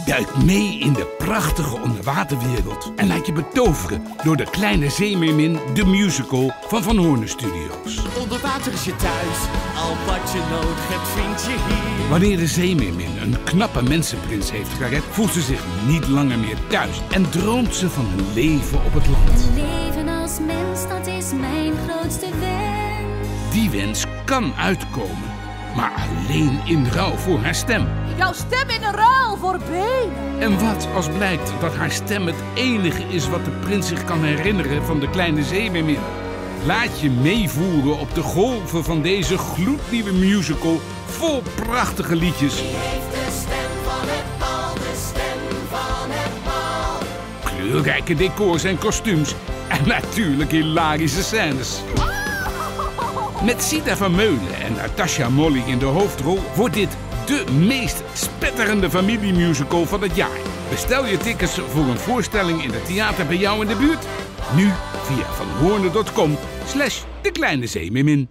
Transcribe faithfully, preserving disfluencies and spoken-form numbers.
Duik mee in de prachtige onderwaterwereld en laat je betoveren door De Kleine Zeemeermin, de musical van Van Hoorne Studios. Onder water is je thuis, al wat je nodig hebt vind je hier. Wanneer de zeemeermin een knappe mensenprins heeft gered, voelt ze zich niet langer meer thuis en droomt ze van een leven op het land. Een leven als mens, dat is mijn grootste wens. Die wens kan uitkomen, maar alleen in ruil voor haar stem. Jouw stem in ruil voor benen. En wat als blijkt dat haar stem het enige is wat de prins zich kan herinneren van De Kleine Zeemeermin? Laat je meevoeren op de golven van deze gloednieuwe musical vol prachtige liedjes. Die heeft de stem van het bal, de stem van het bal. Kleurrijke decors en kostuums. En natuurlijk hilarische scènes. Met Sita Vermeulen en Natasha Molly in de hoofdrol wordt dit de meest spetterende familiemusical van het jaar. Bestel je tickets voor een voorstelling in het theater bij jou in de buurt nu via vanhoorne.com/slash de kleine zeemeermin.